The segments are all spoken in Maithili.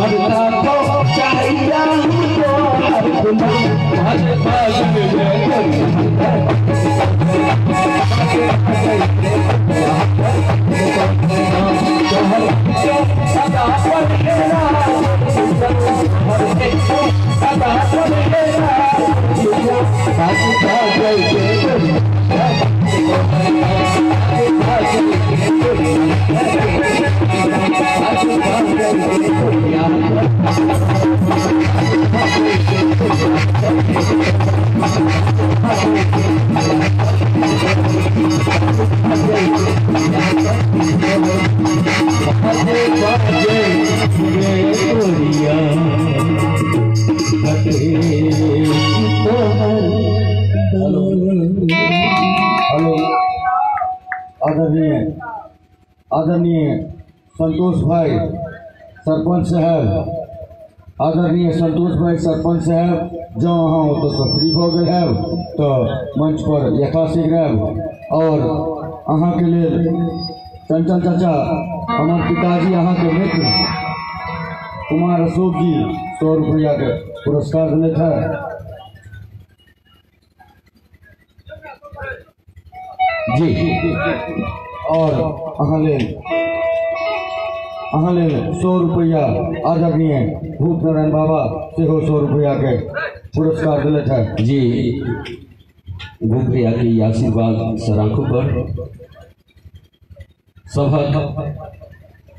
हमर तो चाहिया हमको हर गुलाम बाजे बाजे रे गोरिया सदा पर हेलो आदरणीय आदरणीय संतोष भाई सरपंच साहब, आदरणीय संतोष भाई सरपंच साहब, जँ अहाँ ओतऽसँ फ्री भऽ गेल हैब तऽ मंच पर यथाशीघ्र आयब। और अहाँके लेल चंचल चाचा हमर पिताजी अहाँके मित्र कुमार अशोक जी 100 रुपैआ के पुरस्कार देलथि है। जी और अहाँ लेल 100 रुपैआ आदरणीय भूप नारायण बाबा सेहो 100 रुपैआ के पुरस्कार दिलथि है। जी भूप भैया के आशीर्वाद सराखों पर सबहक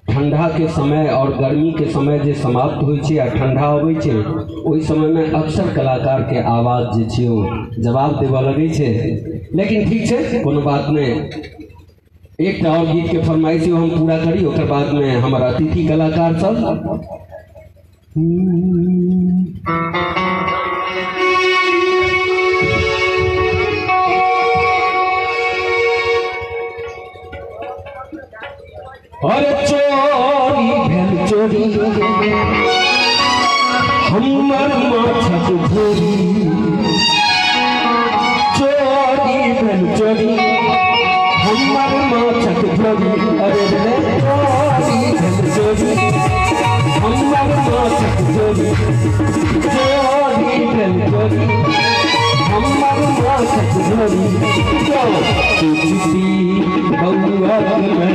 ठंडा के समय और गर्मी के समय जे समाप्त होइ छै आ ठंडा अबै छै ओहि समय में अक्सर कलाकार के आवाज जे छै ओ जवाब देबऽ लगै छै, लेकिन ठीक छै कोनो बात नहीं। एक और गीत के फरमाइश हम पूरा करी, ओकर बाद में हमर अतिथि कलाकार सब। अरे चोरी भेल चोरी हमर माछक झोरी, चोरी भेल चोरी हमर माछक झोरी, अरे रे चोरी भेल चोरी हमर माछक झोरी, चोरी भेल चोरी हमर माछक झोरी। बउआ में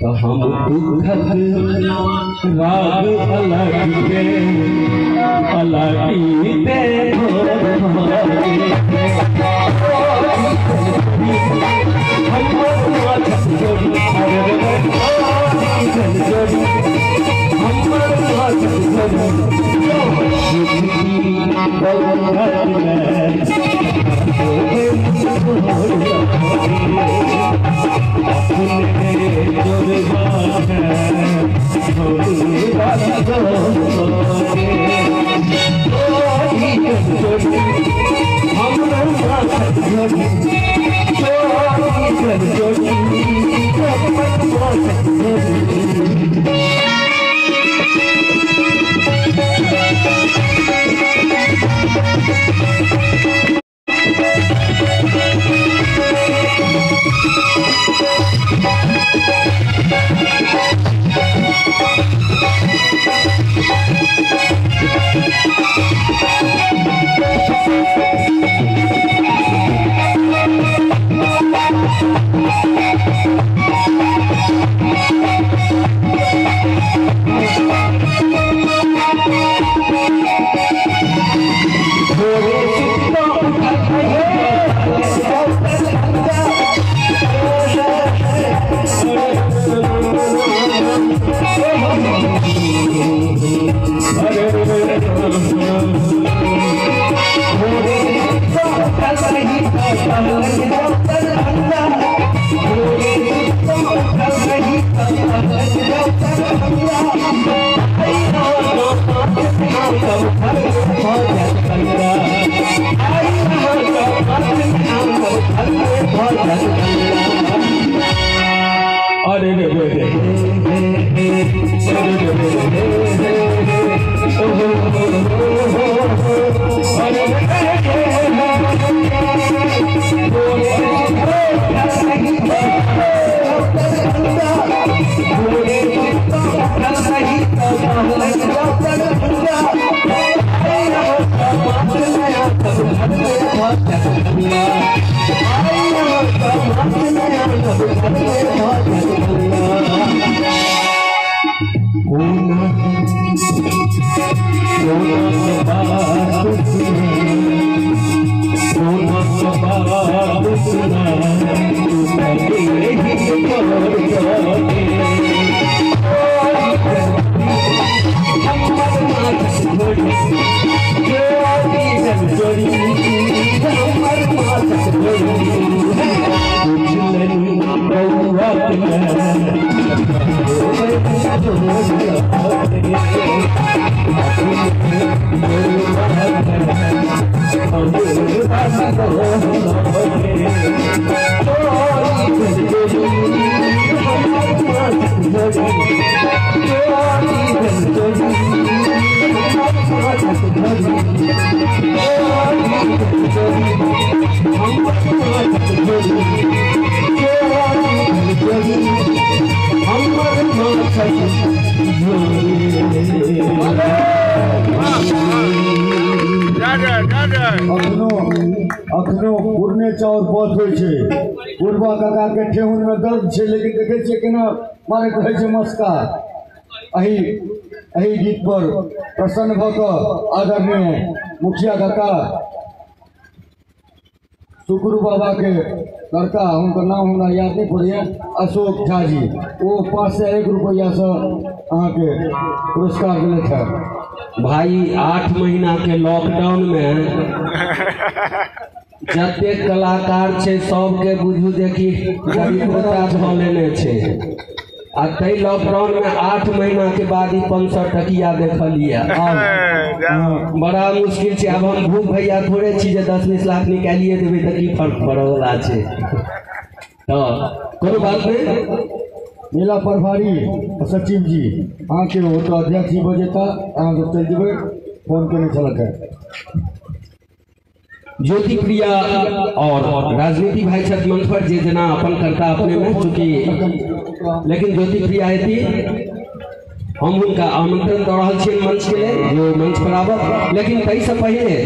तो हम दुखक राग अलग पे अलगी पे अखनो पुरने चाउर पथ होइ छै। बुढ़बा काका के ठेहुन में दर्द छै, लेकिन देखै छियै केना मारैत रहै छै मस्का। एहि एहि गीत पर प्रसन्न भऽ कऽ आदरणीय मुखिया काका सुकरू बाबा के लड़का, हुनकर नाम हमरा याद नहीं पड़ैए, अशोक झा जी, ओ 501 रुपैआ से अहाँके पुरस्कार देलथि है। भाई 8 महीना के लॉकडाउन में जतेक कलाकार छै सबके बुझू जे कि गरीबता धऽ लेने छै। आ तै लॉकडाउन में 8 महीना के बाद ही 500 टकिया देखलियै। बड़ा मुश्किल छै। आब हम भूख भैया थोड़े छी जे 10-20 लाख निकालिए देबै तऽ की फर्क पड़ऽवला छै। तऽ कोनो बात नहीं। मेला प्रभारी सचिव जी अहाँके ओ तऽ अध्यक्ष जी बजेता, अहाँ सब चलि जेबै, फोन केने छलक है। ज्योति प्रिया और राजनीति भाई छथि मंच पर, जे जना अपन करता अपने में, चूँकि लेकिन ज्योति प्रिया एती हम हुनका आमंत्रण दऽ रहल छियनि मंच के लेल जे मंच पर आबत। लेकिन ताहिसँ पहिले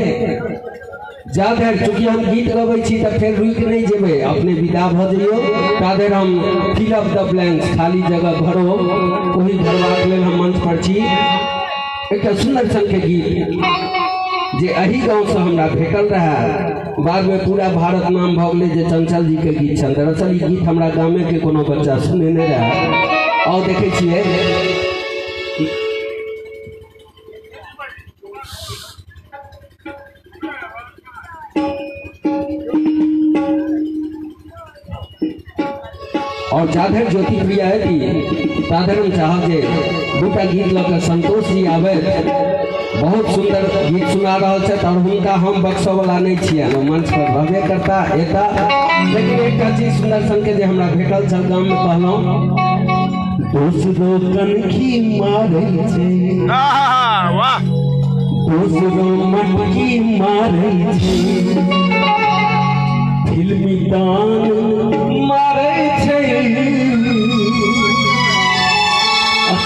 जा धरि चूँकि हम गीत गबै छी तऽ फेर रुकि नहि जेबै, अपने विदा भऽ जइयौ। ता धरि हम फिल अप द ब्लैंक्स, खाली जगह भरो, ओहि भरबाक लेल हम मंच पर छी। एकटा सुन्दर सन के गीत जे एही गाँवसँ हमरा भेटल रहए, बादमे पूरा भारत नाम भऽ गेलै जे चंचल जी के गीत छनि। दरअसल ई गीत हमरा गामेके कोनो बच्चा सुनेने रहए। आउ देखै छियै। और जाधर ज्योति प्रिया है ताधर हम चाहब जे दूटा गीत लऽ कऽ संतोष जी आबै। बहुत सुंदर गीत सुना रहल छथि और हुनका हम बक्सऽवला नहि छियनि, ओ मंच पर रहबे करता एता। लेकिन एकटा चीज सुंदर सन के जे हमरा भेटल छल गाममे, कहलहुँ दोसरो कनखी मारै छै, वाह, दोसरो मटकी मारै छै, फिल्मी तान मारै छै,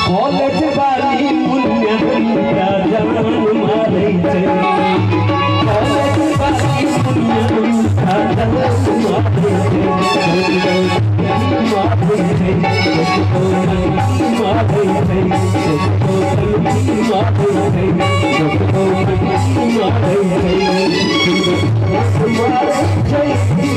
कॉलेज वाली मुनिया जान मारै छै, कॉलेज वाली मुनिया जान मारै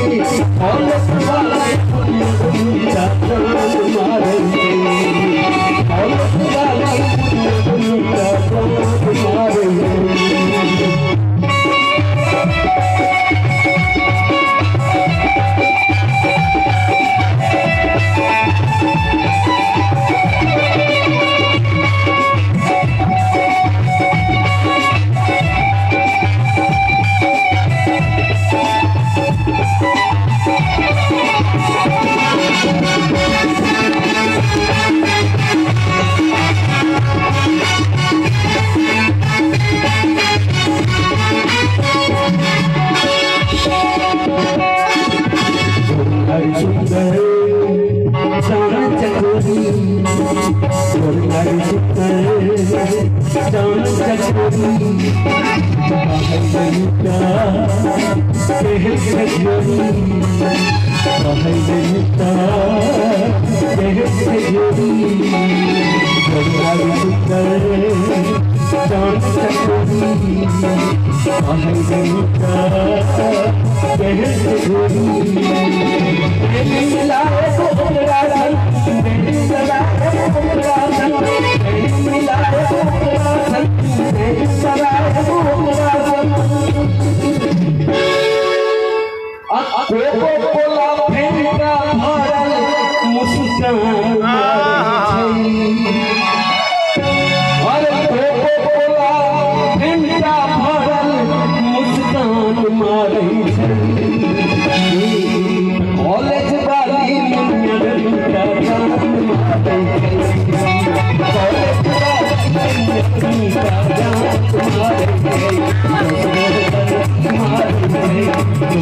छै, मारै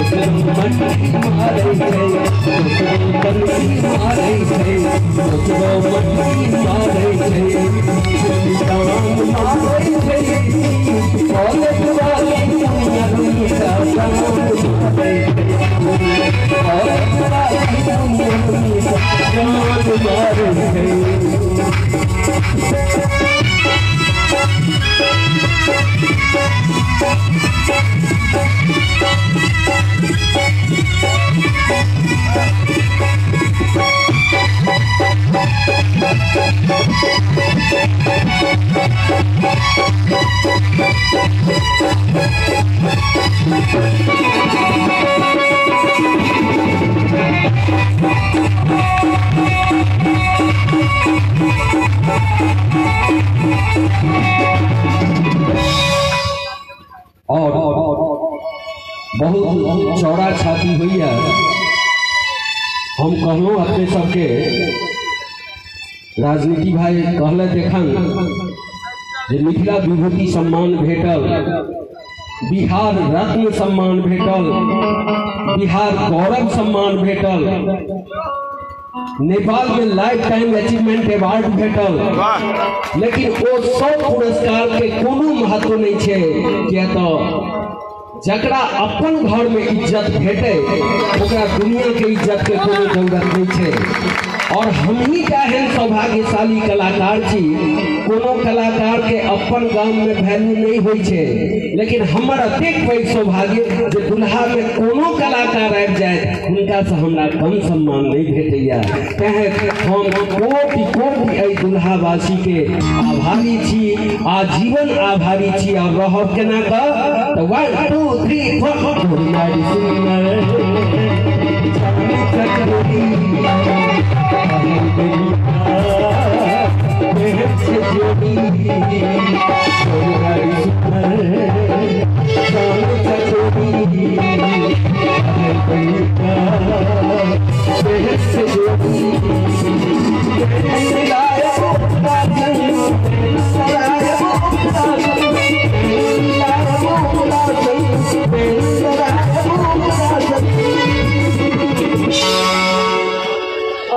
छै, मारै छै, मारै छै, कॉलेज वाली मुनिया जान मारै छै, कॉलेज वाली मुनिया जान मारै छै। और बहुत चौड़ा छाती होइए। हम कहलहुँ अपने सबके राजनीति भाई कहले देखन जे मिथिला विभूति सम्मान भेटल, बिहार रत्न सम्मान भेटल, बिहार गौरव सम्मान भेटल, नेपाल में लाइफ टाइम अचीवमेंट अवार्ड भेटल, लेकिन ओ सब पुरस्कार के कोनो महत्व नहीं है। किया तो जकरा अपन घर में इज्जत भेटे ओकरा दुनिया के इज्जत के कोनो जरूरत नहीं छै। और हमही टा एहन सौभाग्यशाली कलाकार छी, कोनो कलाकार के अपन गाम में वैल्यू नहीं होइ छै, लेकिन हमर अतेक पैघ सौभाग्य जे दुल्हा में कोनो कलाकार आबि जाए हुनका से हमरा कम सम्मान नहीं भेटैया। तैं हम कोटि कोटि एहि दुल्हावासी के आभारी छी, आजीवन आभारी छी। और रहब केना कऽ तऽ 1 2 3 4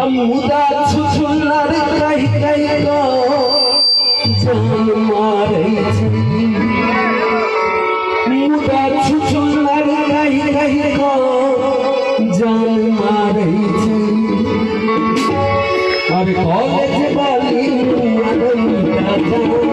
मुदा छुछुनर कहि कहि कऽ जान मारै छै, मुदा छुछुनर कहि कहि कऽ जान मारै छै। और कॉलेज वाली जान